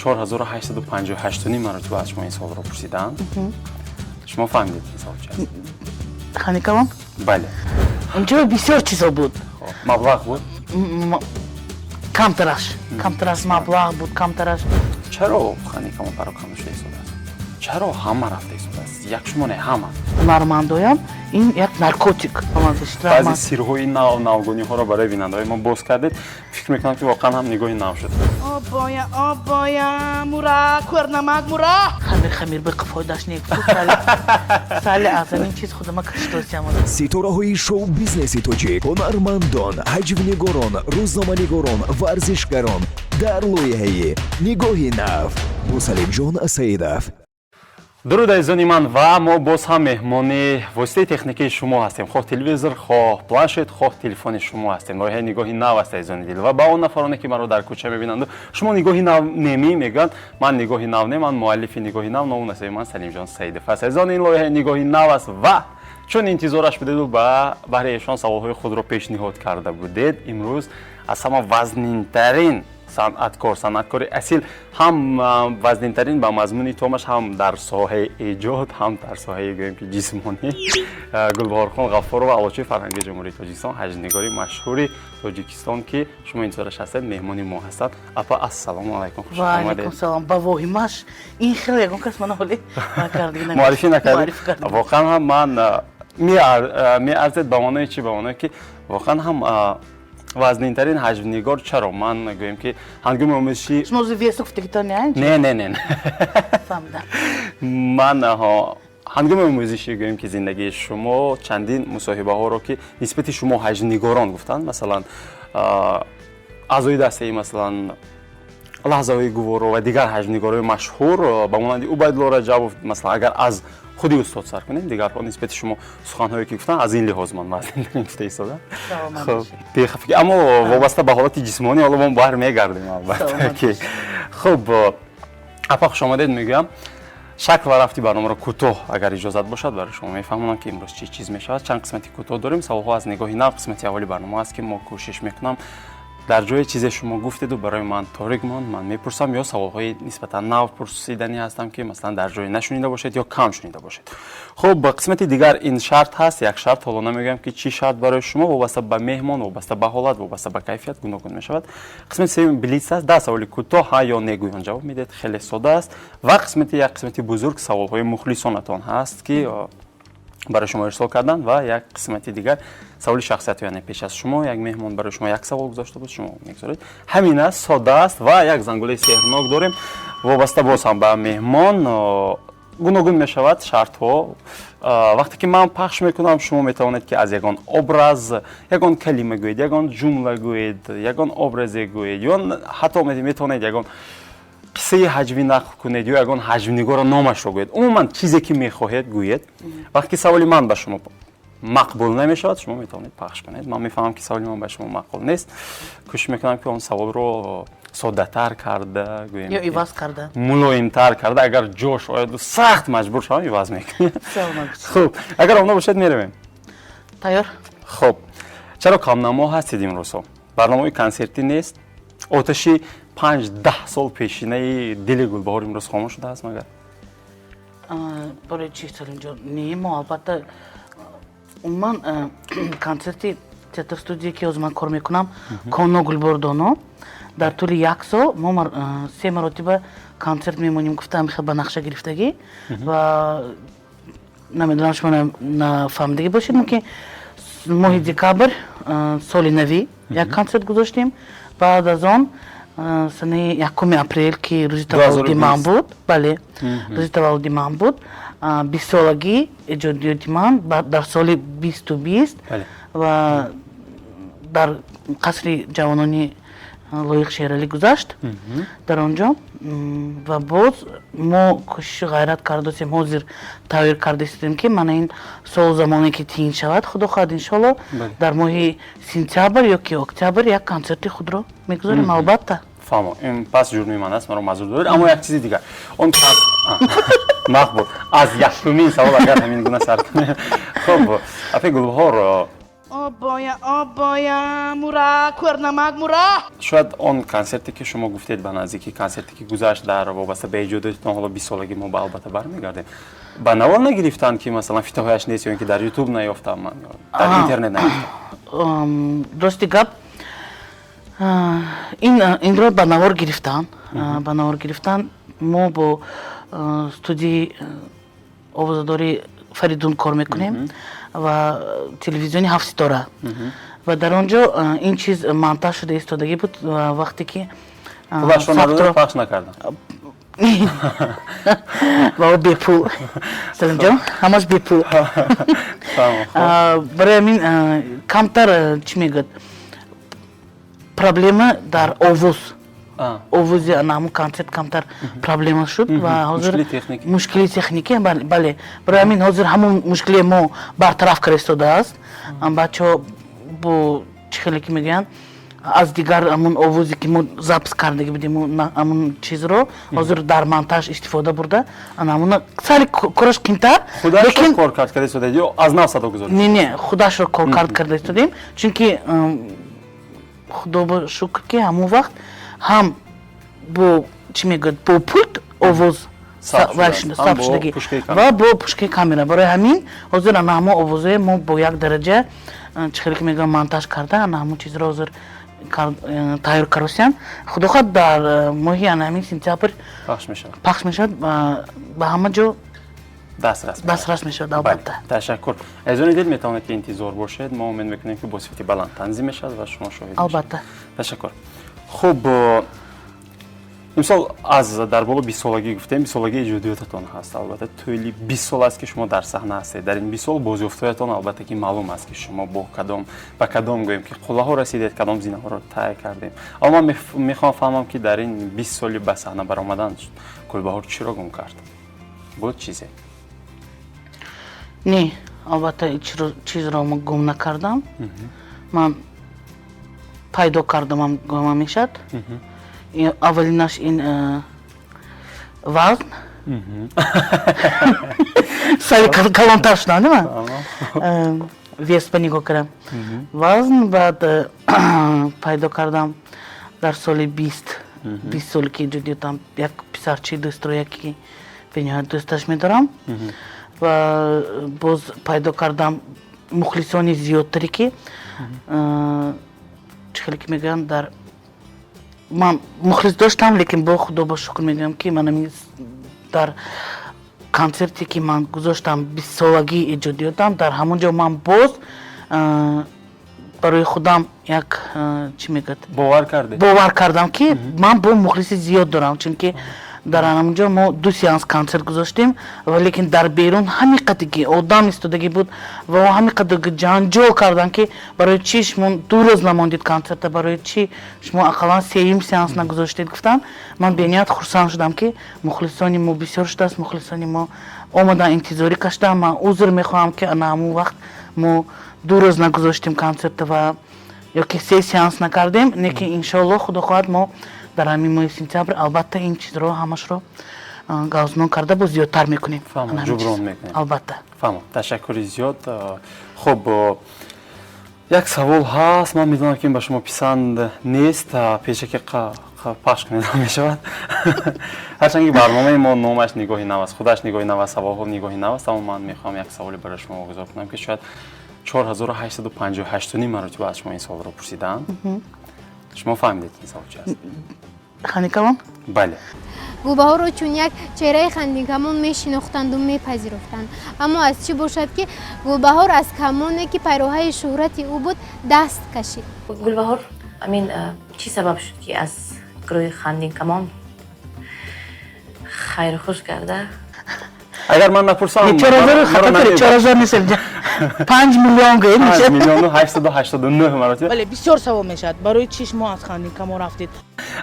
4858 маротиба аз шумо ин саволро пурсидаанд. Шумо фаҳмидед, ин савол чи аст? Ханикалон? Бале. Унҷо бисёр чизо буд. Хоб, маблағ буд? Камтараш маблағ буд, камтараш. Чаро Ханикамон пароканда шуда истодааст? Чаро ҳама рафта истодааст? Як шумо не, ҳама. Ҳунармандоям ин як наркотик. Баъзе сирҳои нав, навгониҳоро барои бинандаҳои мо боз кардед. Фикр мекунам, ки воқеан ҳам нигоҳи нав шуд. Обоя, обоя, мура кӯрнамак, мура хамир, хамир ба фоидаш не. Сали аз ҳамин чиз худама каштосиам. Ситораҳои шоу-бизнеси тоҷик, ҳунармандон, ҳаҷвнигорон, рӯзноманигорон, варзишгарон дар лоиҳаи «Нигоҳи нав» бо Салимҷон Саидов. Дуруд, азизони ман, ва мо боз ҳам меҳмони воситаи техникии шумо ҳастем, хоҳ телевизор, хоҳ планшет, хоҳ телефони шумо ҳастем. Лоиҳаи «Нигоҳи нав» аст, азизони дил. Ва ба он нафароне, ки маро дар кӯча мебинанду «Шумо Нигоҳи нав немӣ?» мегӯянд, ман Нигоҳи нав не, ман муаллифи «Нигоҳи нав», ному насаби ман Салимҷон Саидов аст. Азизон, ин лоиҳаи «Нигоҳи нав» аст ва чун интизораш будеду ба баҳри эшон саволҳои худро пешниҳод карда будед, имрӯз аз ҳама вазнинтарин санъаткор, санъаткори асил, ҳам вазнинтарин ба мазмуни томаш, ҳам дар соҳаи эҷод, ҳам дар соҳаи, гӯем ки, ҷисмонӣ, Гулбаҳорхон Ғаффорова, аълочии фарҳанги Ҷумҳурии Тоҷикистон, ҳаҷвнигори машҳури Тоҷикистон, ки шумо интизораш ҳастед, меҳмони мо ҳастанд. Апа, ассалому алайкум, хуш омадед. Салом. Ба воҳимаш ин хеле ягон кас мана ҳоле муаррифӣ накардед. Воқеан ҳам ман меарзед. Ба маънои чӣ? Ба маъное ки воқеан ҳам вазнинтарин ҳаҷвнигор. Чаро? Ман, гӯем ки, ҳангоми омӯзиши Шумо весу гуфтагитон не? Не, не, не. Фаҳмидам. Ман ҳангоми омӯзиши, гӯем ки, зиндагии шумо чандин мусоҳибаҳоро, ки нисбати шумо ҳаҷвнигорон гуфтанд, масалан, аъзои дастаи, масалан, Лаҳзаҳои гуворо ва дигар ҳаҷвнигорои машҳур, ба монанди Убайдулло Раҷабов, масалан, агар аз худи устод сар кунем, дигарҳо нисбати шумо суханҳое ки гуфтанд, аз ин лиҳоз ман вазнинтарин гуфта истодам. Хуб, бехафагӣ, аммо вобаста ба ҳолати ҷисмонӣ ҳоло мо бармегардем, албатта ки. Хуб, апа, хуш омадед мегӯям. Шакл ва рафти барномаро кӯтоҳ, агар иҷозат бошад, барои шумо мефаҳмонам, ки имрӯз чӣ чиз мешавад. Чанд қисмати кӯтоҳ дорем. Саволҳо аз «Нигоҳи нав» қисмати аввали барнома аст, ки мо кӯшиш мекунам, дар ҷое чизе шумо гуфтеду барои ман торик монд, ман мепурсам, ё саволҳои нисбатан нав пурсиданӣ ҳастам, ки, масалан, дар ҷое нашунида бошед ё кам шунида бошед. Хуб, қисмати дигар ин шарт ҳаст, як шарт. Ҳоло намегӯям, ки чӣ шарт барои шумо, вобаста ба меҳмон, вобаста ба ҳолат, вобаста ба кайфият гуногун мешавад. Қисмати сеюм блиц аст, 10 саволи кӯтоҳ, ҳа ё не гӯён ҷавоб медиҳед, хеле сода аст. Ва қисмати як қисмати бузург саволҳои мухлисонатон ҳаст, ки барои шумо ирсол карданд, ва як қисмати дигар саволи шахсиятӣ, яъне пеш аз шумо як меҳмон барои шумо як савол гузошта буд, шумо мегузоред. Ҳамин аст, сода аст. Ва як зангулаи сеҳрнок дорем, вобаста боз ҳам ба меҳмон гуногун мешавад шартҳо. Вақте ки ман пахш мекунам, шумо метавонед, ки аз ягон образ ягон калима гӯед, ягон ҷумла гӯед, ягон образе гӯед, ё ҳатто метавонед ягон қиссаи ҳаҷвӣ нақл кунед ё ягон ҳаҷвнигоро номашро гӯед, умуман чизе ки мехоҳед, гӯед. Вақте ки саволи ман ба шумо мақбул намешавад, шумо метавонед пахш кунед. Ман мефаҳмам, ки саволи ман ба шумо маъқул нест, кӯшиш мекунам, ки он саволро соддатар карда гӯем. Ё иваз карда. Мулоимтар карда, агар ҷош ояду сахт маҷбур шавам, иваз мекунем. Хуб, агар омода бошед, меравем. Тайёр. Хуб, чаро камнамо ҳастед имрӯзҳо? Барномаи консертӣ нест? Оташи 5-10 сол пешинаи дили Гулбаҳор имрӯз хомӯш шудааст магар? Барои чи, Салимҷон? Не, мо албатта, умуман, консерти театр студия, ки ҳозир ман кор мекунам, Коно Гулбор Доно, дар тӯли як сол мо се маротиба консерт мемонем, гуфтам, хел ба нақша гирифтагӣ. Ва намедонам, шумо нафаҳмидагӣ бошед, мумкин, моҳи декабр, соли навӣ, як консерт гузоштем. Баъд аз он санаи 1 апрел, ки рӯзи таваллуди ман буд, бале, рӯзи таваллуди ман буд, 20-солагии эҷодиёти ман дар соли 2020, ва дар қасри ҷавонони Лоиқ Шералӣ гузашт дар он ҷо. Ва боз мо кӯшишу ғайрат кардосем, ҳозир тайёр кардастем, ки мана ин сол, замоне ки тиин шавад, худо хоҳад, иншолло, дар моҳи сентябр ё ки октябр як консерти худро мегузорем, албатта. Фаҳмо, ин пас ҷурми ман аст, маро маъзур доред. Аммо як чизи дигар, он мақбул аз якумин савол, агар ҳамин гуна сар кунем. Хуб, апи Гулбаҳор. Обоя, обоя, мура, кӯрнамак, мура. Шояд он консерте ки шумо гуфтед, ба наздикӣ консерте ки гузашт дар вобаста ба эҷодиётатон, ҳоло бистсолагӣ мо ба албатта бармегардем, ба навор нагирифтанд ки масалан фитаҳояш нест ё ин ки дар ютуб наёфтам ман, дар интернет наёфтам? Рости гап, инро ба навор гирифтанд, ба навор гирифтанд. Мо бо студияи овозадори Фаридун кор мекунем ва телевизиони Ҳафт ситора, ва дар он ҷо ин чиз монтаж шуда истодагӣ буд. Ва вақте ки пулашро надода пахш накардам. Ва ӯ бепул, Салимҷон, ҳамаш бепул. Барои ҳамин камтар, чӣ мегӯяд, проблема дар овоз, овози ана ҳамун консерт камтар проблема шуд. Ва ҳозир мушкили техникӣ, бале. Барои ҳамин ҳозир ҳамун мушкилие мо бартараф карда истодааст. Бачаҳо бо чӣ хеле ки мегӯянд, аз дигар ҳамун овозе ки мо запись кардагӣ будем, ҳамун чизро ҳозир дар монтаж истифода бурда, ана ҳамуна сари кораш қимтар. Худашро кор кард карда истодаед ё аз нав садо гузоред? Не, не, худашро кор кард карда истодем, чунки худо ба шукр ки ҳамун вақт ҳам бо, чӣ мегӯяд, бо пульт овоз сабт шудагӣ ва бо пушкаи камера. Барои ҳамин ҳозир ана ҳамон овозое мо бо як дараҷа, чӣ хеле ки мегӯям, монтаж карда, ана ҳамон чизро ҳозир тайёр каросиянд. Худо хоҳад, дар моҳи ана ҳамин сентябр пахш мешавад. Пахш мешавад, ба ҳама ҷо дастрас дастрас мешавад, албатта. Ташаккур. Азизони дил, метавонед ки интизор бошед, мо умед мекунем ки бо сифати баланд танзим мешавад ва шумо шоҳид. Албатта. Ташаккур. Хуб, имсол аз дар боло бистсолагӣ гуфтем, бистсолагии эҷодиётатон ҳаст. Албатта, тӯли 20 сол аст ки шумо дар саҳна ҳастед. Дар ин 20 сол бозёфтҳоятон албатта ки маълум аст, ки шумо бо кадом, ба кадом, гӯем ки, қуллаҳо расидед, кадом зинаҳоро тай кардем. Аммо ман мехоҳам фаҳмам ки дар ин 20 соли ба саҳна баромадан Гулбаҳор чиро гум кард? Буд чизе? Не, албатта, чизро гум накардам, ман пайдо кардамам гума мешавад. Аввалинаш ин вазн, сари калонтар шудам, нема вес ба нигоҳ кардам, вазн. Баъд пайдо кардам дар соли 20 соли ки эҷодиётам як писарчаи дӯстро, яке ки бениҳоят дӯсташ медорам. Ва боз пайдо кардам мухлисони зиёдтаре ки, чӣ хеле ки мегӯянд, дар ман мухлис доштам, лекин бо худо ба шукр мегӯям ки ман дар консерте ки ман гузоштам бистсолагии эҷодиётам, дар ҳамон ҷо ман боз барои худам як, чӣ мегӯяд, бовар кардед. Бовар кардам ки ман бо мухлиси зиёд дорам, чунки дар ҳамон ҷо мо ду сеанс консерт гузоштем, ва лекин дар берун ҳамин қадр ки одам истодагӣ буд ва ҳамин қадр ҷанҷол карданд ки барои чӣ шумо 2 рӯз намондед консерта, барои чӣ шумо ақаллан сеюм сеанс нагузоштед, гуфтанд. Ман бениҳоят хурсанд шудам ки мухлисони мо бисёр шудааст, мухлисони мо омадан, интизорӣ кашидам. Ман узр мехоҳам ки ана ҳамон вақт мо 2 рӯз нагузоштем консерта ва ё ки се сеанс накардем. Лекин иншоалло, худо хоҳад, мо дар ҳамин моҳи сентябр албатта ин чизро ҳамашро гавзнон карда, боз зиёдтар мекунем. Ҷуброн мекунем. Албатта. Фаҳмам, ташаккури зиёд. Хуб, як савол ҳаст, ман медонам ки ин ба шумо писанд нест, пешаки пахш кунед мешавад. Ҳарчанд ки барномаи мо номаш «Нигоҳи нав» аст, худаш «Нигоҳи нав» аст, саволҳо нигоҳи нав аст, аммо ман мехоҳам як саволе барои шумо гузор кунам ки шояд 4858 маротиба аз шумо ин саволро пурсидаанд. Шумо фаҳмидед ки ин савол чи аст? Хандикамон? Бале. Гулбаҳорро чун як чеҳраи хандикамон мешинохтанду мепазируфтанд, аммо аз чӣ бошад ки Гулбаҳор аз камоне ки пайроҳаи шӯҳрати ӯ буд даст кашид? Гулбаҳор, амин чӣ сабаб шуд ки аз гурӯҳи хандикамон хайрухуш карда? Агар ман напурсам, 4000 нест, 5 миллион гӯед. 5 миллиону 889 маротиба. Бале, бисёр савол мешавад: барои чӣ шумо аз хандикамон рафтед?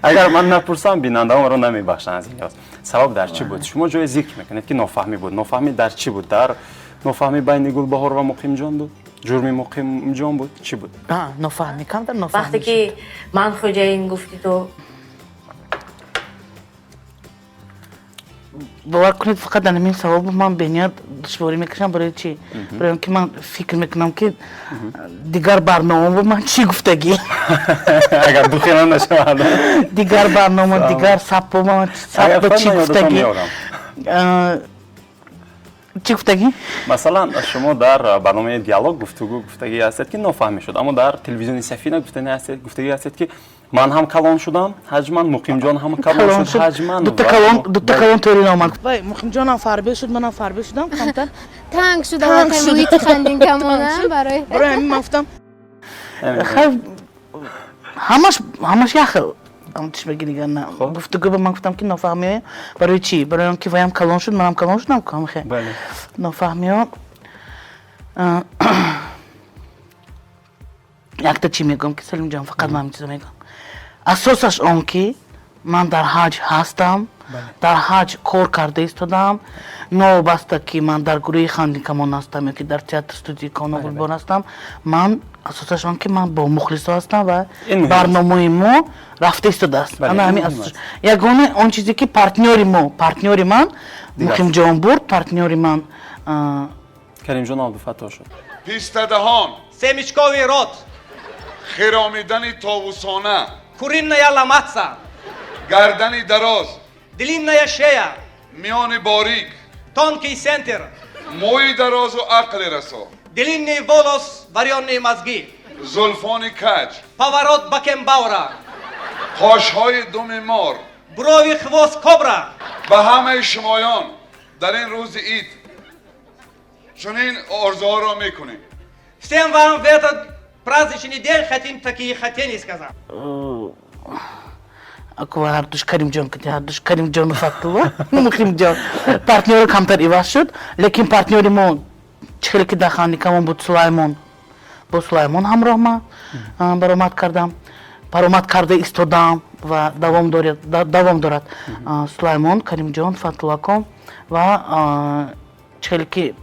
Агар ман напурсам, бинандаҳо маро намебахшанд. Аз ин лиҳоз, сабаб дар чӣ буд? Шумо ҷое зикр мекунед ки нофаҳмӣ буд. Нофаҳмӣ дар чӣ буд? Дар нофаҳмӣ байни Гулбаҳор ва Муқимҷон буд? Ҷурми Муқимҷон буд? Чӣ буд? Нофаҳмӣ камтар нофаҳмӣ. Вақте ки ман хоҷаин гуфтӣ ту. Бовар кунед, фақат дар ҳамин савол ман бениҳоят душворӣ мекашам. Барои чӣ? Барои он ки ман фикр мекунам, ки дигар барнома ман чӣ гуфтагӣ. Агар духела нашавад. Дигар барнома, дигар сапо ман Агар сапо чӣ фармоед, ёдатон гуфтагӣ. меорам. Чӣ гуфтагӣ? Масалан, шумо дар барномаи «Диалог», гуфтугӯ гуфтагӣ ҳастед, ки нофаҳмӣ шуд, аммо дар телевизиони «Сафина» гуфтани ҳастед, гуфтагӣ ҳастед, ки ман ҳам калон шудам ҳаҷман, Муқимҷон ҳам калон шуд ҳаҷман. Дута калон, дута калон тӯрин омад. Вай, Муқимҷонам фарбе шуд, манам фарбе шудам камтар. Танг шуда. Танг Аллакай шуд. муҳити хандинкамона барои Барои ҳамин ман гуфтам, хай, ҳамаш як хел чӣ дигар на. Гуфтугӯ ба ман гуфтам, ки нофаҳмӣ барои чӣ? Барои он ки ваям калон шуд, манам калон шудам камхе. Нофаҳмиҳо, якта чӣ мегӯям, ки Салимҷон, фақат ман ҳамин чизо мегӯям. Асосаш он ки ман дар ҳаҷ ҳастам, дар ҳаҷ кор карда истодам. Новобаста ки ман дар гурӯҳи хандинкамон ҳастам ё ки дар театр студияи Коногулбор ҳастам, ман асосаш он ки ман бо мухлисо ҳастам ва Ин муҳим аст. барномаи мо рафта истодааст. Бале, Ана ин ҳамин муҳим асос. аст. Ягона он чизе ки партнёри мо, партнёри ман Дигар. Муқимҷон бурд, партнёри ман Каримҷон Абдуфаттоҳ шуд. Пистадаҳон. Семечковый рот. Хиромидани товусона. Куриная ломаться. Гардани дароз. Длинная шея. Миёни борик. Тонкий центр. Мӯи дарозу ақли расо. Длинный волос, вареные мозги. Зулфони каҷ. Поворот Бакенбаура. Қошҳои думи мор. Брови, хвост кобра. Ба ҳамаи шумоён дар ин рӯзи ид чунин орзуҳоро мекунем. Всем вам в этот праздничный день хотим такие хотения сказать. Акова ҳардуш Каримҷон кати, ҳардуш Каримҷону Фаттулло, Муқимҷон партнёро камтар иваз шуд, лекин партнёри мо чӣ хеле ки дар хандикамон буд, Сулаймон, бо Сулаймон ҳамроҳ ман баромад кардам, баромад карда истодам ва давом дорад. Сулаймон, Каримҷон, Фаттуллаком ва чӣ хеле ки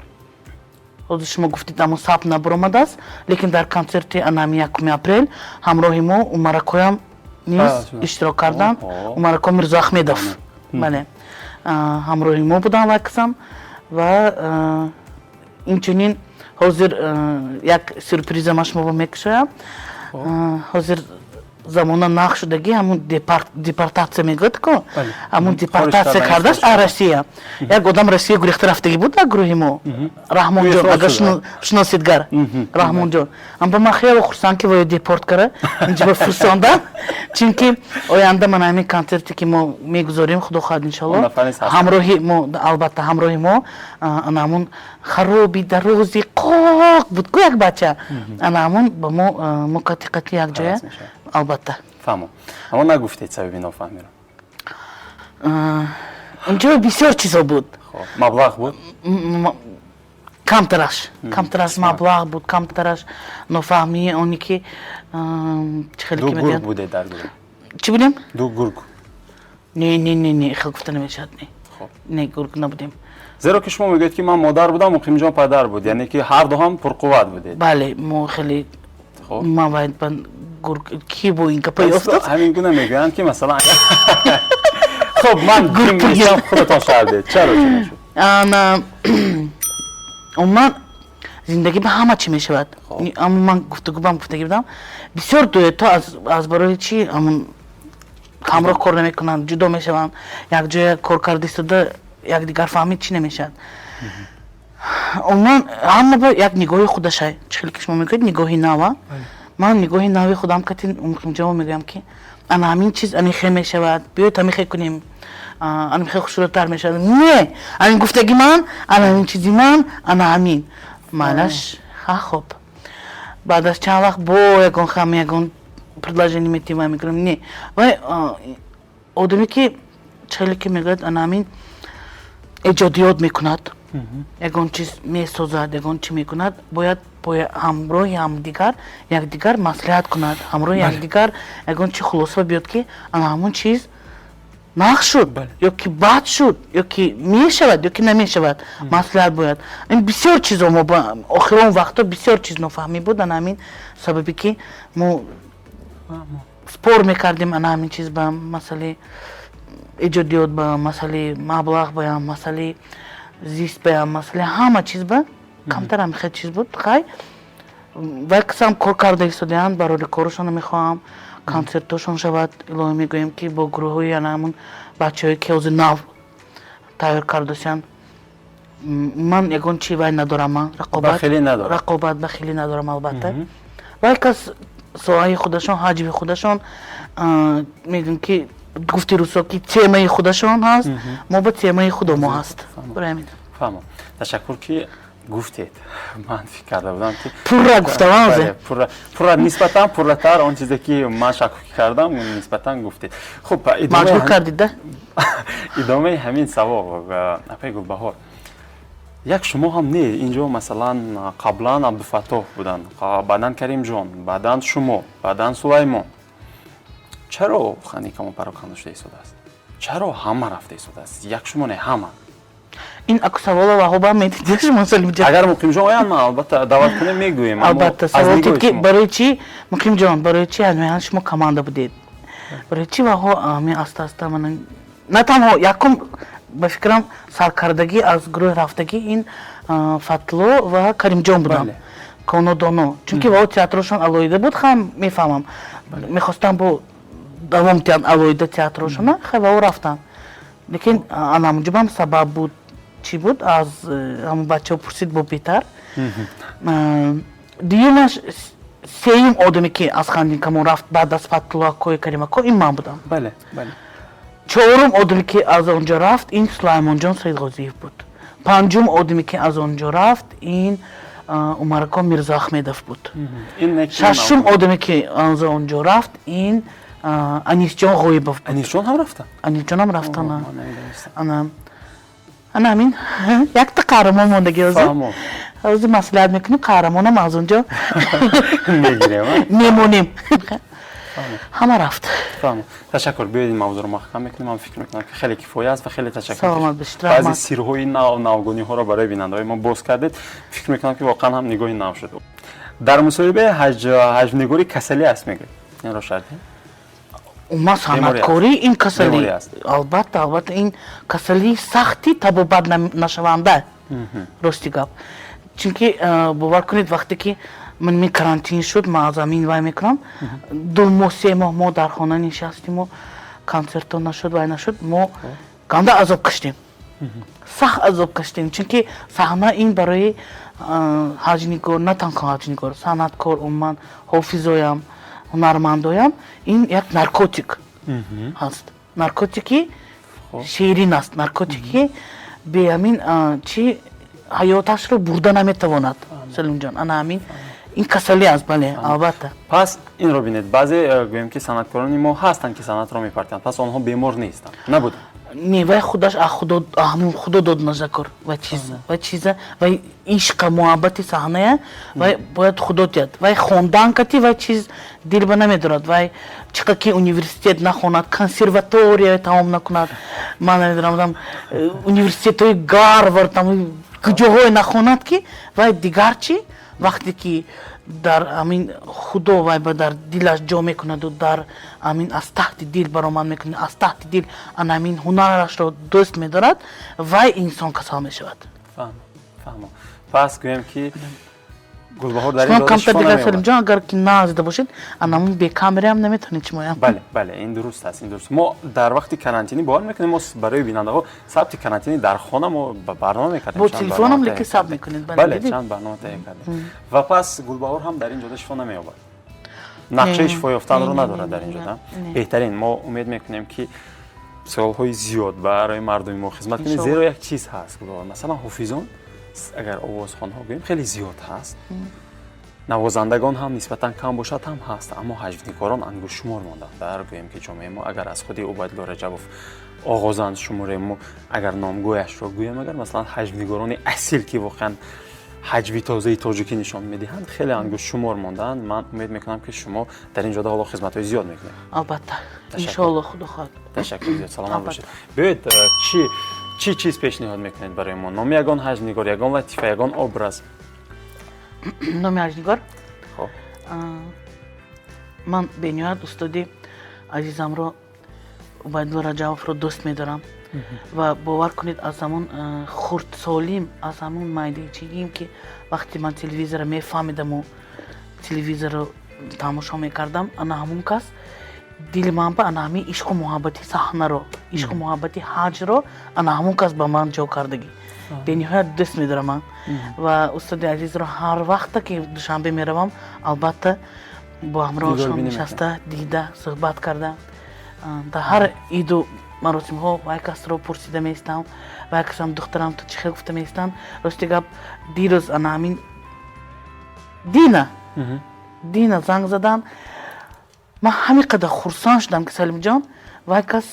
ҳозир шумо гуфтед, аммо сабт набаромадааст, лекин дар консерти анами 1 апрел ҳамроҳи мо Умаракоям низ иштирок карданд. Умарако Мирзоахмедов, бале, ҳамроҳи мо буданд ваксам. Ва инчунин ҳозир як сюрприза ман шумо мекушоям. Ҳозир замона нақ шудагӣ, ҳамун депортатсия мегӯяд ко, ҳамун депортатсия кардааст а Россия. Як одам Россия гурехта рафтагӣ буд дар гурӯҳи мо, Раҳмонҷон, агар шиносидгар Раҳмонҷон. Амба ман хеле хурсанд, ки воё депорт кара инҷа ба фурсондан, чунки оянда ман ҳамин консерте ки мо мегузорем, худо хоҳад, иншалло, ҳамроҳи мо, албатта, ҳамроҳи мо ана ҳамун хароби дарози қоқ буд ку, як бача, ана ҳамун ба мо, мо қати қати якҷоя, албатта. Фаҳмом, аммо нагуфтед сабаби нофаҳмиро. Унҷо бисёр чизо буд. Маблағ буд? Камтараш маблағ буд, камтараш нофаҳмии оне ки чӣ хеле Ду гург будед дар гурӯҳ. Чӣ будем? Ду гург. Не, не, не, не, хел гуфта намешавад, не, не, гург набудем. Зеро ки шумо мегӯед, ки ман модар будам, Муқимҷон падар буд, яъне ки ҳарду ҳам пурқувват будед. Бале, мо хеле, ман вай гург ки бо ин гапа ёфтад? Ҳамин гуна мегӯянд, ки масалан, хуб, ман гург, худатон шаҳдед, чаро чунин шуд? Ана, умуман зиндагӣ ба ҳама чӣ мешавад. Аммо ман гуфтугӯбам гуфтагӣ будам, бисёр дуэтҳо аз барои чӣ ҳамун ҳамроҳ кор намекунанд, ҷудо мешаванд, якҷоя кор карда истода якдигар фаҳмид, чӣ намешавад. Умуман ҳама ба як нигоҳи худашай. Чӣ хеле ки шумо мегӯед, нигоҳи нава, ман нигоҳи нави худам кати Муқимҷомо мегӯям, ки ана ҳамин чиз ани хел мешавад, биёед ҳамин хел кунем, ани хел хушрӯтар мешавад. Не, ҳамин гуфтаги ман, ана ҳамин чизи ман, ана ҳамин майлаш. Ха, хуб, баъд аз чанд вақт бо ягон хам ягон предложение метим ва мекунем. Не, вай одаме ки чӣ хеле ки мегӯяд, ана ҳамин эҷодиёт мекунад, ягон чиз месозад, ягон чӣ мекунад, бояд ҳамроҳи ҳамдигар якдигар маслиҳат кунад, ҳамроҳи якдигар ягон чи хулоса биёд, ки ана ҳамон чиз нағз шуд ё ки бад шуд, ё ки мешавад, ё ки намешавад, маслиҳат бояд. Ин бисёр чизо мо охирон вақтҳо бисёр чиз нофаҳмӣ буд. Ана ҳамин сабабе ки мо спор мекардем, ана ҳамин чиз ба масъалаи Эҷодиёт ба масъалаи маблағ баям, масъалаи зист баям, масъалаи ҳама чиз ба камтар ҳамихел чиз буд. Хай, вай касам кор карда истодаанд, барои корашонро мехоҳам, консертҳошон шавад. Илоҳӣ мегӯем, ки бо гурӯҳҳои ана ҳамун бачаҳое, ки ҳозир нав тайёр кардасиянд. Ман ягон чи вай надорам, ман рақобат Бахилӣ надорад. Рақобат, бахилӣ надорам, албатта. Вай кас соҳаи худашон, ҳаҷви худашон, мегӯям, ки гуфти русо, ки темаи худашон ҳаст, мо ба темаи худомо ҳаст. Барои ҳамин. Фаҳмам, ташаккур, ки гуфтед. Ман фикр карда будам, ки Пурра гуфтам. Бале, пурра, нисбатан пурратар он чизе, ки ман шакк кардам, нисбатан гуфтед. Хуб, маҷбур кардид да. Идомаи ҳамин савол, апаи Гулбаҳор, як шумо ҳам не, инҷо масалан қаблан Абдуфаттоҳ буданд, баъдан Каримҷон, баъдан шумо, баъдан Сулаймон. Чаро Хандинкамон пароканда шуда истодааст? Чаро ҳама рафта истодааст, як шумо не, ҳама? Ин аку савола ваҳоба медидия шумо, Салимҷон. Агар Муқимҷон оянд, ман албатта даъват кунем, мегӯем. Албатта, савол тид, ки барои чӣ, Муқимҷон, барои чӣ ҳамин шумо команда будед, барои чӣ ваҳо ҳамин аста аста мана на танҳо якум, ба фикрам, саркардагӣ аз гурӯҳи рафтагӣ ин Фатло ва Каримҷон буданд, Коно Доно, чунки ваҳо театрошон алоҳида буд. Хам мефаҳмам, мехостам бо давом диҳанд алоҳида театрошона. Хай, ваҳо рафтанд, лекин анамуҷубам сабаб буд, чӣ буд, аз ҳамон бачаҳо пурсид бо беҳтар. Дуюмаш, сеюм одаме, ки аз Хандинкамон рафт баъд аз Фатуллоакои, Каримако, ин ман будам. бале бале Чорум одаме, ки аз он ҷо рафт, ин Сулаймонҷон Саидғозиев буд. Панҷум одаме, ки аз он ҷо рафт, ин Умарако Мирзоахмедов буд. Шашум одаме, ки аз он ҷо рафт, ин Анисҷон Ғоибов буд. Анисҷон ҳам рафтан? Анисҷонам рафтан. Ана ҳамин якта қаҳрамон мондаги. Ҳозир маслиҳат мекунем, қаҳрамонам аз он ҷо мегирем. Мемонем. Ҳама рафт. Ташаккур. Биёед, ин мавзӯро маҳкам мекунем. Ман фикр мекунам, ки хеле кифоя аст ва хеле ташаккур. Саломат бошед. Баъзе сирҳои нав, навгониҳоро барои бинандаҳои мо боз кардед. Фикр мекунам, ки воқеан ҳам нигоҳи нав шуд. Дар мусоҳибаи ҳаҷвнигорӣ касалӣ аст, мегӯед, инро шарҳ. Умуман, санъаткорӣ ин касалӣ, албатта, албатта, ин касалии сахти табобат нашаванда, рости гап. Чунки бовар кунед, вақте ки ман ми карантин шуд, ман аз амин вай мекунам, 2 моҳ, 3 моҳ мо дар хона нишастиму консертҳо нашуд, вай нашуд, мо ганда азоб кашидем, сахт азоб кашидем. Чунки саҳна ин барои ҳаҷнигор, на танҳо ҳаҷнигор, санъаткор, умуман ҳофизоям, ҳунармандоям, ин як наркотик ҳаст. Наркотики ширин аст, наркотики беамин чи ҳаёташро бурда наметавонад, Салимҷон. Ана ҳамин ин касалӣ аст, бале, албатта. Пас инро бинед, баъзе гӯем, ки санъаткорони мо ҳастанд, ки санъатро мепартиянд, пас онҳо бемор нестанд, набуданд? Не, вай худаш ҳамун худо дод назакор. Вай чиз, вай чиза, вай ишқа, муҳаббати саҳная, вай бояд худо диҳад. Вай хондан кати вай чиз дилба намедорад. Вай чӣ қадр ки университет нахонад, консерватория тамом накунад, ман намедонам, университетҳои Гарвард там куҷоҳое нахонад, ки вай дигар чӣ, вақте ки дар ҳамин худо вай ба дар дилаш ҷо мекунаду дар ҳамин аз таҳти дил баромад мекунад, аз таҳти дил ана ҳамин ҳунарашро дӯст медорад, вай инсон касал мешавад. Фаҳмам. Пас гӯем, ки Гулбаҳор дар ин камтар дигар, Салимҷон, агар ки назида бошед, анамун бекамераам наметавонед шумоям. Бале, бале, ин дуруст аст, ин дуруст. Мо дар вақти карантинӣ, бовар мекунем, мо барои бинандаҳо сабти карантинӣ дар хона мо барнома мекардем. Бо телефонам лекин сабт мекунед. Бале, чанд барнома таҳия кардем. Ва пас Гулбаҳор ҳам дар ин ҷода шифо намеёбад, нақшаи шифо ёфтанро надорад дар ин ҷода. Беҳтарин. Мо умед мекунем, ки солҳои зиёд барои мардуми мо хизмат кунед, зеро як чиз ҳаст, Гулбаҳор, масалан, ҳофизон, агар овозхонҳо гӯем, хеле зиёд ҳаст, навозандагон ҳам нисбатан кам бошад ҳам ҳаст, аммо ҳаҷвнигорон ангуштшумор монданд дар, гӯем, ки ҷомеаи мо. Агар аз худи Убайдулло Раҷабов оғозанд шуморему, агар номгӯяшро гӯем, агар масалан ҳаҷвнигорони асил, ки воқеан ҳаҷви тозаи тоҷикӣ нишон медиҳанд, хеле ангуштшумор монданд. Ман умед мекунам, ки шумо дар ин ҷода ҳоло хизматҳои зиёд мекунед. Албатта, иншоалло, худо хоҳад. Ташаккур зиёд, саломат бошед. Биёед, чӣ чиз пешниҳод мекунед барои мо? Номи ягон ҳаҷвнигор, ягон латифа, ягон образ. Номи ҳаҷвнигор. Ман бениҳоят устоди азизамро Убайдулло Раҷабовро дӯст медорам ва бовар кунед, аз ҳамон хурдсолим, аз ҳамон майдачигим, ки вақте ман телевизорро мефаҳмидаму телевизорро тамошо мекардам, ана ҳамон кас дили ман ба ана ҳамин ишқу муҳаббати саҳнаро, ишқу муҳаббати ҳаҷро ана ҳамон кас ба ман ҷо кардагӣ. Бениҳоят дӯст медорам ман ва устоди азизро. Ҳар вақте ки Душанбе меравам, албатта, бо ҳамроҳашон нишаста, дида, суҳбат карда, дар ҳар иду маросимҳо вай касро пурсида меистам. Вай касам духтарам, ту чӣ хел гуфта меистам. Рости гап, дирӯз ана ҳамин дина занг задан, ман ҳамин қадар хурсанд шудам, ки Салимҷон, вай кас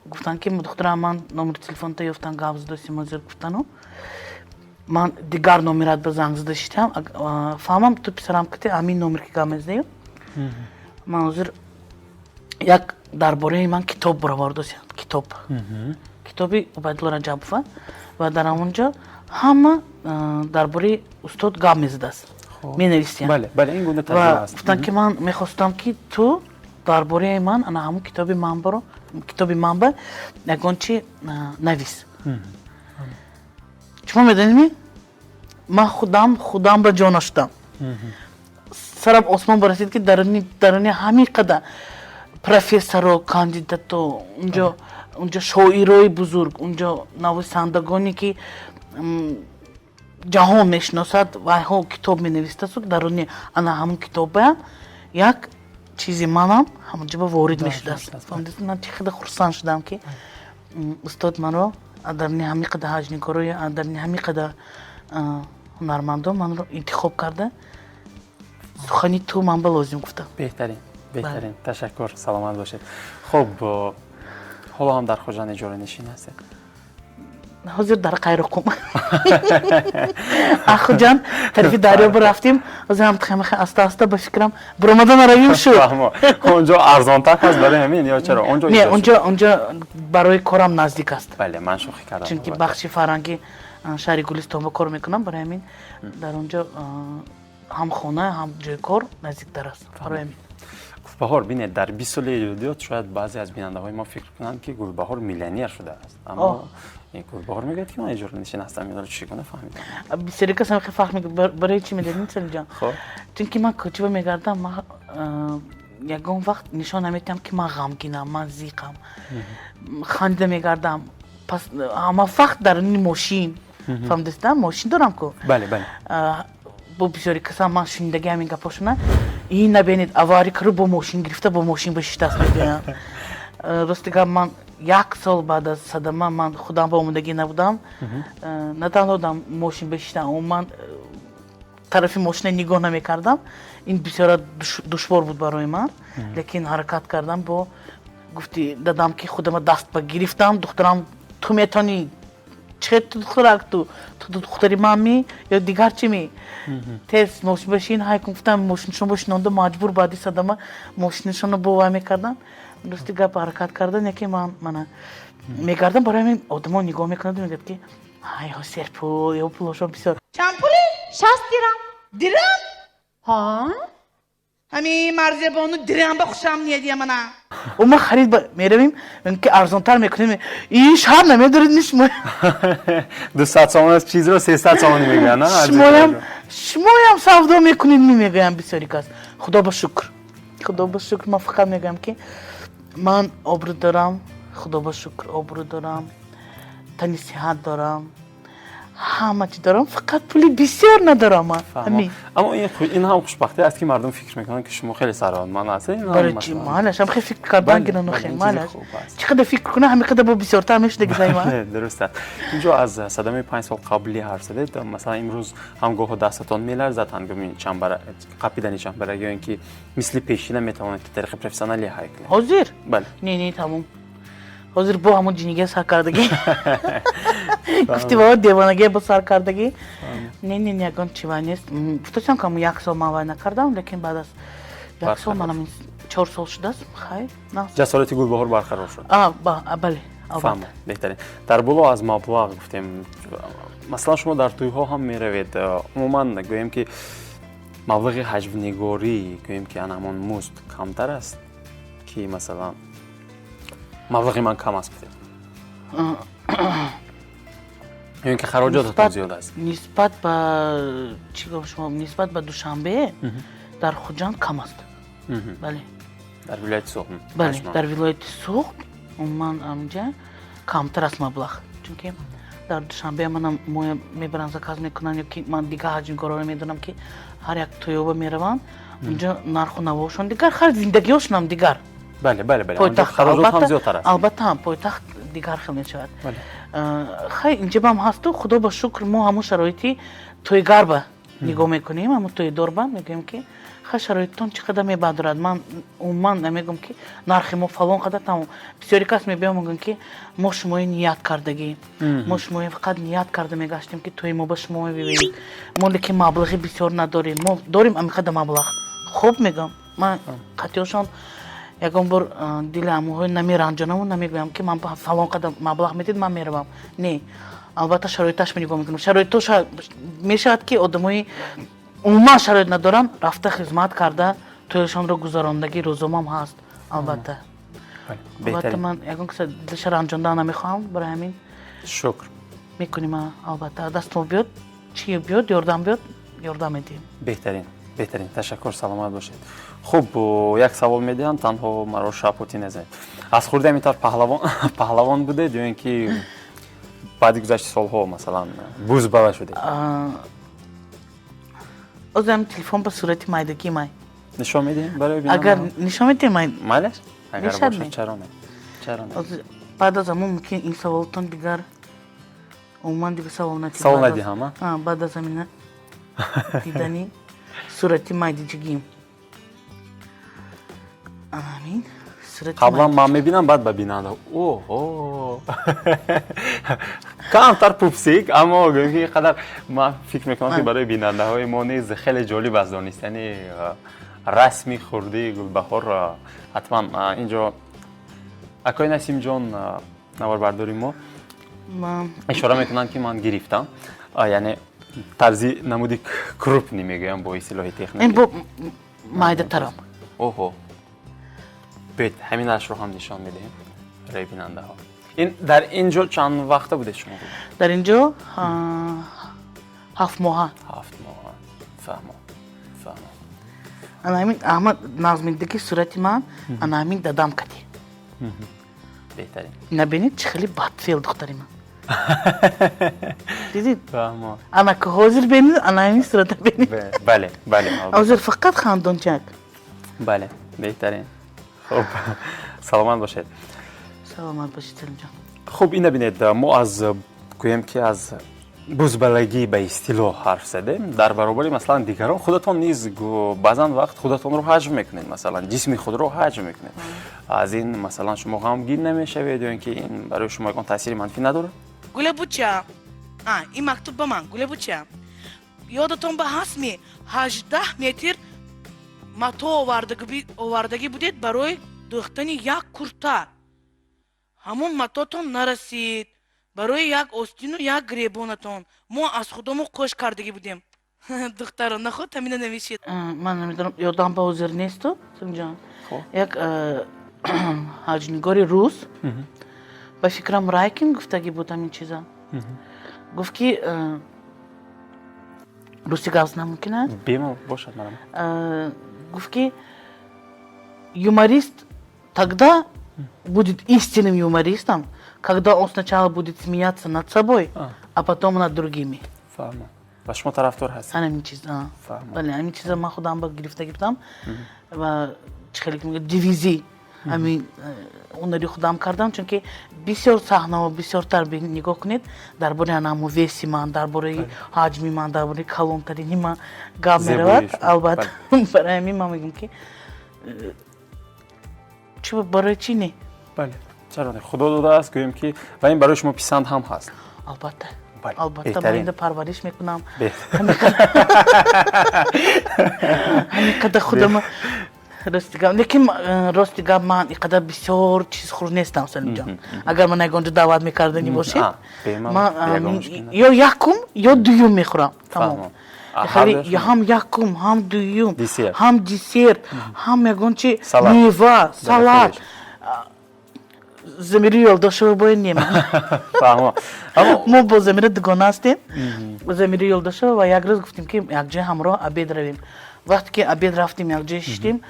гуфтанд, ки духтарам, ман номери телефонта ёфтам, гап задосим ҳозир гуфтану ман дигар номерат ба занг зада шидам. Фаҳмам, ту писарам кити ҳамин номер ки гап мезадем. Ман ҳозир як дар бораи ман китоб баровардосиям, китоб, китоби Убайдулло Раҷабова, ва дар ҳамон ҷо ҳама дар бораи устод гап мезадааст, менависиям. Ва гуфтанд, ки ман мехостам, ки ту дар бораи ман ана ҳамон китоби манбаро, китоби манба ягон чи навис. Шумо медонед, ман худам ба ҷо нашудам, сарам осмон барасид, ки даруни ҳамин қадар профессоро, кандидато, унҷо шоирои бузург, унҷо нависандагоне, ки ҷаҳон мешиносад, вайҳо китоб менависдасу даруни ана ҳамон китобаям як чизи манам ҳамонҷо ба ворид мешудааст. Ман чӣ қадар хурсанд шудам, ки устод манро даруни ҳамин қадар ҳаҷнигорои, даруни ҳамин қадар ҳунармандон манро интихоб карда, сухани ту ман ба лозим гуфтам. Беҳтарин, беҳтарин, ташаккур, саломат бошед. Хуб, ҳоло ҳам дар Хуҷанд иҷоранишин ҳастед? Ҳозир дар Қайроқум. Хуҷанд тарафи дарё рафтем, ҳозир ҳам аста аста ба фикрам биромада наравим шуд. Онҷо арзонтар ҳаст, барои ҳамин ё чаро онҷо? Не, онҷо барои корам наздик аст. Бале, ман шӯхӣ кардам. Чунки бахши фарҳанги шаҳри Гулистон ба кор мекунам, барои ҳамин дар онҷо ҳам хона, ҳам ҷои кор наздиктар аст, барои ҳамин. Гулбаҳор, бинед, дар 20 соли эҷодиёт шояд баъзе аз бинандаҳои мо фикр кунанд, ки Гулбаҳор миллионер шудааст, аммо Гулбаҳор мегӯяд, ки ман иҷоранишин ҳастам. Инро чӣ гуна фаҳмидам? Бисёре кас ҳам фахр мекунад. Барои чӣ медонед, Салимҷон? Чунки ман кӯчиба мегардам, ман ягон вақт нишон наметиҳам, ки ман ғамгинам, ман зиқам. Хандида мегардам. Пас ҳама вақт дар мошин, фаҳмидастам, мошин дорам ку. Бале, бале. Бо бисёри касам ман шунидаги ҳамин гапошона: ин набинед, авария кару, бо мошин гирифта, бо мошин бишиштааст, мегӯянд. Рости гап, ман як сол баъд аз садама ман худам ба омодагӣ набудам. На танҳо дар мошин бишиштам, умуман тарафи мошина нигоҳ намекардам. Ин бисёра душвор буд барои ман, лекин ҳаракат кардам. Бо гуфти дадам, ки худама даст ба гирифтам: духтарам, ту метавонӣ, чӣ ту духтарак, ту духтари ман ми ё дигар чӣ ми, тез мошин башин, ҳай кун гуфтам. Мошинашон бошинонда, маҷбур баъди садама мошинашонро бовай мекардам. Рости гап, ҳаракат кардан, яке ман мана мегардам, барои ҳамин одамо нигоҳ мекунад, мегӯяд, ки ҳай, ё серпул, ё пулошон бисёр. Чанд пулӣ? 60 дирам. Дирам? Ҳа. Ҳамин Марзиябону дирам ба хушам ниядия мана. Ма харид меравем, ки арзонтар мекунем, и шар намедоред ни шумо. 200 сомон чизро 300 сомонӣ мегӯянд. Шумоям савдо мекунед ми, мегӯям бисёри кас. Худо ба шукр, худо ба шукр, ман фақат мегӯям, ки ман обрӯ дорам, худо ба шукр, обрӯ дорам, тани сиҳат дорам, ҳама чӣ дорам, фақат пули бисёр надорам ман. Аммо ин ҳам хушбахтӣ аст, ки мардум фикр мекунанд, ки шумо хеле сарватманд ҳастед. Барои чӣ? Маълаш, ҳам хеле фикр кардан гиран, маълаш, чӣ қадар фикр кунам, ҳамин қадар бо бисёртар мешуда гизай ман. Дуруст аст. Инҷо аз садамаи 5 сол қабли ҳарф задед. Масалан, имрӯз ҳам гоҳо дастатон меларзад ҳангоми чамбара қапидани чамбара ё ин ки мисли пешина метавонед, ки тариқи профессионалӣ ҳай кунед? Ҳозир? Бале. Не, не, тамом. Ҳозир бо ҳамон ҷинигия сар кардагӣ, гуфти баба, девонагия бо сар кардагӣ. Не, не, ягон чива нест. Гуфтасам, ки як сол ман вай накардам, лекин баъд аз як сол манам 4 сол шудааст, хай. Ҷасорати Гулбаҳор барқарор шуд. Бале. Фаҳмо, беҳтарин. Дар боло аз маблағ гуфтем. Масалан, шумо дар тӯйҳо ҳам меравед. Умуман гӯем, ки маблағи ҳаҷвнигорӣ, гӯем, ки ана ҳамон музд камтар аст, ки масалан Маблағи ман кам аст гуфтед, ё ин ки хароҷотатон зиёд аст? Нисбат ба чӣ гуфт шумо, нисбат ба Душанбе дар Хуҷанд кам аст, бале. Дар вилояти Суғд? Бале, дар вилояти Суғд умуман амҷа камтар аст маблағ, чунки дар Душанбе манам моя мебаранд, заказ мекунанд, ё ки ман дигар ҳаҷмгороро медонам, ки ҳар як тоёба мераванд, унҷо нарху навошон дигар, хар зиндагиҳошонам дигар. Бале, бале, бале, хароҷот ҳам зиёдтар аст. Албатта, ҳам пойтахт дигар хел мешавад. Хай, инҷабам ҳасту, худо ба шукр, мо ҳамун шароити тӯйгарба нигоҳ мекунем, ҳамун тӯйдорба мегӯем, ки хай, шароититон чӣ қадар мебардорад. Ман умуман намегӯм, ки нархи мо фалон қадар, тамом. Бисёри кас мебиём, мегӯям, ки мо шумои ният кардагӣ, мо шумои фақат ният карда мегаштем, ки тӯи мо ба шумо мебинем, мо лекин маблағи бисёр надорем, мо дорем ҳамин маблағ. Хуб, мегӯям, ман қатъиёшон ягон бор дили ҳамоҳои намеранҷонаму намегӯям, ки ман фалон қадар маблағ медид, ман меравам. Не, албатта, шароиташ нигоҳ мекунам. Шароито мешавад, ки одамои умуман шароит надоранд, рафта хизмат карда, тӯяшонро гузарондагӣ рӯзомам ҳаст, албатта. Албатта, ман ягон каса дилша ранҷонда намехоҳам, барои ҳамин Шукр. мекунем, албатта, дастмо биёд, чи биёд, ёрдам биёд, ёрдам медиҳем. Беҳтарин, беҳтарин, ташаккур, саломат бошед. Хуб, як савол медиҳам, танҳо маро шапотӣ назанед. Аз хурди ҳамин тавр паҳлавон будед ё ин ки баъди гузашти солҳо, масалан, бузбала шудед? Озам телефон ба сурати майдагӣ май. Нишон медиҳем барои Агар нишон медиҳем, май. Майлаш, агар бошад, чаро не, чаро не? Баъд аз ҳамон мумкин ин саволтон дигар умуман дигар савол надиҳам. Савол надиҳам? Баъд аз ҳамина дидани сурати майдиҷигим, амин. Қаблан ман мебинам, баъд ба бинанда. Оҳо, камтар пупсик, аммо гӯем, ки қадар ман фикр мекунам, ки барои бинандаҳои мо низ хеле ҷолиб аст донистани расми хурдии Гулбаҳор. Ҳатман инҷо акои Насимҷон, наворбардори мо, ишора мекунанд, ки ман гирифтам, яъне тарзи намуди крупный мегӯям бо истилоҳи техникӣ. Ин бо майдатарам. Оҳо, бед, ҳаминашро ҳам нишон медиҳем барои бинандаҳо. Ин дар ин ҷо чанд вақта будед шумо? Дар ин ҷо 7 моҳа. 7 моҳа, фаҳмо, фаҳмо. Ана ҳамин Аҳмад назмидаги сурати ман, ана ҳамин дадам кади. Беҳтарин. Набинед, чӣ хеле бадфеъл духтари ман, дидид? Фаҳмо. Ана ки ҳозир бинед, ана ҳамин сурата бинед. Бале, бале. Ҳозир фақат хандончак. Бале, беҳтарин. Хуб, саломат бошед. Саломат бошед, Салимҷон. Хуб, ина бинед, мо аз гӯем, ки аз бузбалагӣ ба истилоҳ ҳарф задем. Дар баробари, масалан, дигарон худатон низ баъзан вақт худатонро ҳаҷв мекунед, масалан, ҷисми худро ҳаҷв мекунед. Аз ин, масалан, шумо ғамгин намешавед ё ин ки ин барои шумо ягон таъсири манфӣ надорад? Гулабуча, ин мактуб ба ман. Гулабуча, ёдатон ба ҳастми, 18 метр мато овардагӣ будед барои дӯхтани як курта. Ҳамон матотон нарасид. Барои як остину як гиребонатон мо аз худомо қӯш кардагӣ будем. Духтаро, наход ҳамина навишед. Ман намедонам, ёдам ба ҳозир несту, Салимҷон. Як ҳаҷнигори рус, ба фикрам, Райкин гуфтагӣ буд, ҳамин чиза гуфт, ки русӣ гап зана мумкин аст? Бемалол бошад, марам. Гуфт, ки юморист тогда будет истинным юмористом, когда он сначала будет смеяться над собой, а потом над другими. Фаҳмам, ва шумо тарафдор ҳастед? Ҳамин чиз, бале, ҳамин чиза ман худам ба гирифта гирифтам ва чӣ хеле ки мегӯяд, девизи ҳамин ҳунари худам кардам, чунки бисёр саҳнаҳо, бисёртар нигоҳ кунед, дар бораи анамо веси ман, дар бораи ҳаҷми ман, дар бораи калонтарини ман гап меравад, албатта. Барои ҳамин ман мегӯям, ки чӣ, барои чӣ не? Бале, чаро не, худо додааст, гӯем ки, ва ин барои шумо писанд ҳам ҳаст. Албатта, албатта, ман инда парвариш мекунам, ҳамин қадар худама. Рости гап, лекин рости гап, ман ин қадар бисёр чизхӯр нестам, Салимҷон. Агар ман ягон ҷо даъват мекарданӣ бошед, ман ё якум, ё дуюм мехӯрам, тамом. Ҳам якум, ҳам дуюм, ҳам десерт, ҳам ягон чи, мева, салат. Замири Ёлдошева бояд не ман. Фаҳмо, аммо Мо бо Замира дугона ҳастем, Замири Ёлдошева, ва як рӯз гуфтем, ки якҷоя ҳамроҳ обед равем. Вақте ки обед рафтем, якҷоя шиштем,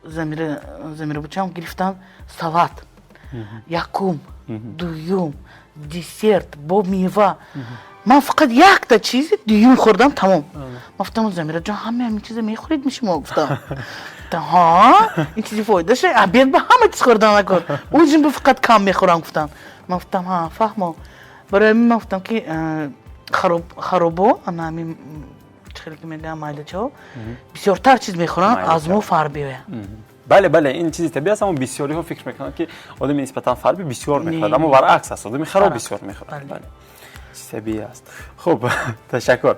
Замира бучам гирифтан салат якум, дуюм, десерт бо мева. Ман фақат якта чизи дуюм хӯрдам, тамом. Ман гуфтам: «Замираҷон, ҳама ҳамин чиза мехӯред ми шумо?» Гуфтам: «Ҳа, ин чизи фоидаша, обед ба ҳама чиз хӯрдан накун, ужин ба фақат кам мехӯрам», гуфтам. Ман гуфтам: «Ҳа, фаҳмо». Барои ҳамин ман гуфтам, ки харобо, ана ҳамин чӣ хеле ки мегӯям, майдачаҳо бисёртар чиз мехӯранд, аз мо фарбиоянд. Бале, ин чизи табиӣ аст, аммо бисёриҳо фикр мекунанд, ки одами нисбатан фарби бисёр мехӯрад, аммо баръакс аст, одами хароб бисёр мехӯрад. Бале, чизи табиӣ аст. Хуб, ташаккур.